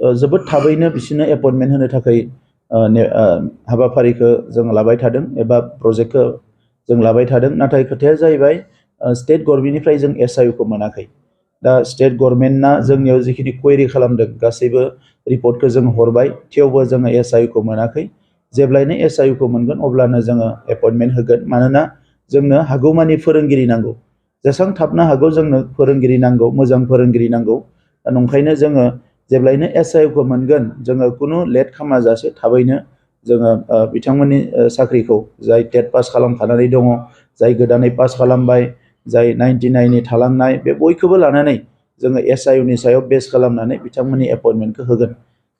जोबोद थाबैनो बिसोरनो एपइन्टमेन्ट होनो थाखाय हाबाफारिखौ जों लाबाय थादों एबा प्रजेक्टखौ जों लाबाय थादों। नाथाय खोथाया जाहैबाय स्टेट गभर्नमेन्टनिफ्राय जों SIU खौ मोनाखै। दा स्टेट गभर्नमेन्टआ जोंनियाव जिखिनि क्वेरि खालामदों गासैबो रिपर्टखौ जों हरबाय, थेवबो जोङो SIU खौ मोनाखै। जेब्लायनो SIU खौ मोनगोन अब्लानो जोङो एपइन्टमेन्ट होगोन। मानोना जोंनो हागौमानि फोरोंगिरि नांगौ, जेसेबां थाबनो हागौ जोंनो फोरोंगिरि नांगौ, मोजां फोरोंगिरि नांगौ। नंखायनो जोङो जेब्लायनो SIU खौ मोनगोन जोङो खुनु लेट खालामाजासे थाबैनो जोङो बिथांमोननि साख्रिखौ जाय टेट पास खालामखानानै दङ, जाय गोदानै पास खालामबाय, जाय 99नि थालांनाय, बे बयखौबो लानानै जोङो SIU नि सायाव बेस खालामनानै बिथांमोननि एपइन्टमेन्टखौ होगोन।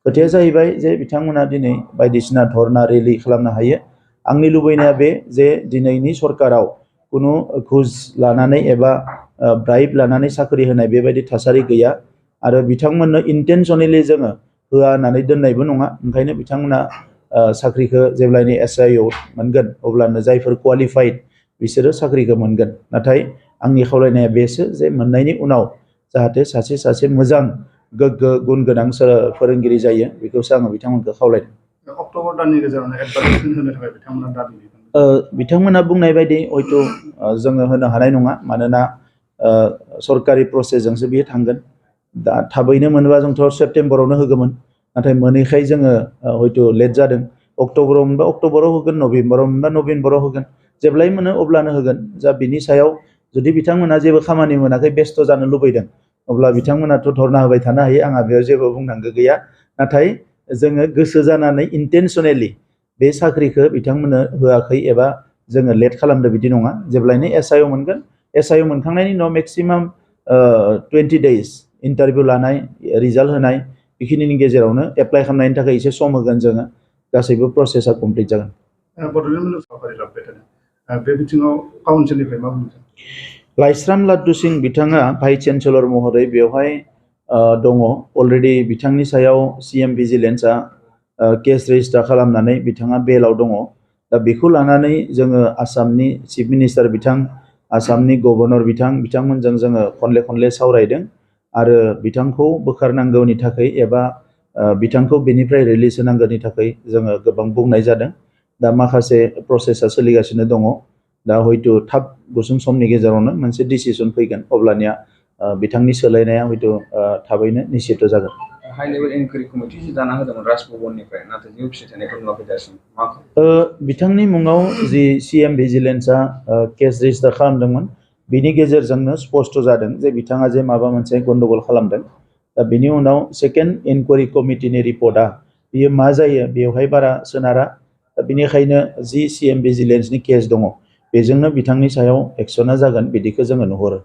खोथाया जाहैबाय जे बिथांमोना दिनै बायदिसिना धरना रेलि खालामनो हायो। आंनि लुबैनाया बे जे दिनैनि सरकाराव खुनु घुस लानानै एबा ब्राइब लानानै साख्रि होनाय बेबायदि थासारि गैया। आरो बिथांमोननो इन्टेनसनेलि जोङो होआ होननानै दोननायबो नङा। ओंखायनो बिथांमोना साख्रिखौ जेब्लायनो SIU मोनगोन अब्लानो जायफोर क्वालिफाइड बिसोरो साख्रिखौ मोनगोन। नाथाय आंनि खावलायनाया बेसो जे मोननायनि उनाव जाहाथे सासे मोजां गोग्गो गुन गोनां फोरोंगिरि जायो, बेखौसो आङो बिथांमोनखौ खावलायदों। अक्ट'बर दाननि गेजेरावनो एडभार्टाइजमेन्ट होनो थाखाय बिथांमोना दाबि बिथांमोना बुंनाय बायदि हयथ' जोङो होनो हानाय नङा। मानोना सरकारि प्रसेसजोंसो बियो थांगोन। दा थाबैनो मोनोबा जोंथ' सेप्तेम्बरावनो होगौमोन, नाथाय मोनैखाय जोङो हयथ' लेट जादों। अक्ट'बराव मोनबा अक्ट'बराव होगोन, नभेम्बराव मोनबा नभेम्बराव होगोन, जेब्लाय मोनो अब्लानो होगोन। जा बिनि सायाव जुदि बिथांमोना जेबो खामानि मोनाखै, बेस्थ' जानो लुबैदों, अब्ला बिथांमोनाथ' धरना होबाय थानो हायो, आंहा बेयाव जेबो बुंनांगौ गैया। नाथाय जोङो गोसो जानानै इन्टेनसनेलि बे साख्रिखौ बिथांमोननो होआखै एबा जोङो लेट खालामदों बिदि नङा। जेब्लायनो SIU मोनगोन, SIU मोनखांनायनि उनाव मेक्सिमाम 20 days इन्टारभिउ लानाय, रिजाल्ट होनाय, बेखिनिनि गेजेरावनो एप्लाइ खालामनायनि थाखाय एसे सम होगोन जोङो, गासैबो प्रसेसा कमप्लिट जागोन। बड'लेण्ड मुलुगसोलोंसालि लाबोबाय थादों, बे बिथिङाव काउन्सिलनिफ्राय मा बुंदों? लाइस्राम लाद्दु सिं बिथाङा भाइस चेन्सेलर महरै बेवहाय दङ। अलरेडि बिथांनि सायाव CM भिजिलेन्सआ केस रेजिस्टार खालामनानै बिथाङा बेलाव दङ। दा बेखौ लानानै जोङो आसामनि चिफ मिनिस्टार बिथां, आसामनि गभर्नर बिथांमोनजों जोङो खनले सावरायदों आरो बिथांखौ बोखारनांगौनि थाखाय एबा बिथांखौ बेनिफ्राय रिलिज होनांगौनि थाखाय जोङो गोबां बुंनाय जादों। दा माखासे प्रसेसा सोलिगासिनो दङ। दा हयथ' थाब गुसुं समनि गेजेरावनो मोनसे डिसिसन फैगोन, अब्लानिया बिथांनि सोलायनाया हयथ' थाबैनो निश्चित जागोन। हाइ लेभेल इनकुवारि कमिटि दाना होदोंमोन राजभवननिफ्राय, नाथाय जेबो फिथाइ थानायखौ नुवाखै दासिम। बिथांनि मुङाव जि CM भिजिलेन्सआ केस रेजिस्टार खालामदोंमोन, बिनि गेजेरजोंनो स्पष्ट जादों जे बिथाङा जे माबा मोनसे गन्डगल खालामदों। दा बिनि उनाव सेकेन्ड इनकुवारि कमिटिनि रिपर्टआ बियो मा जायो बेवहाय बारा सोनारा। दा बिनिखायनो जि CM भिजिलेन्सनि केस दङ बेजोंनो बिथांनि सायाव एक्सना जागोन बिदिखौ जोङो नुहुरो।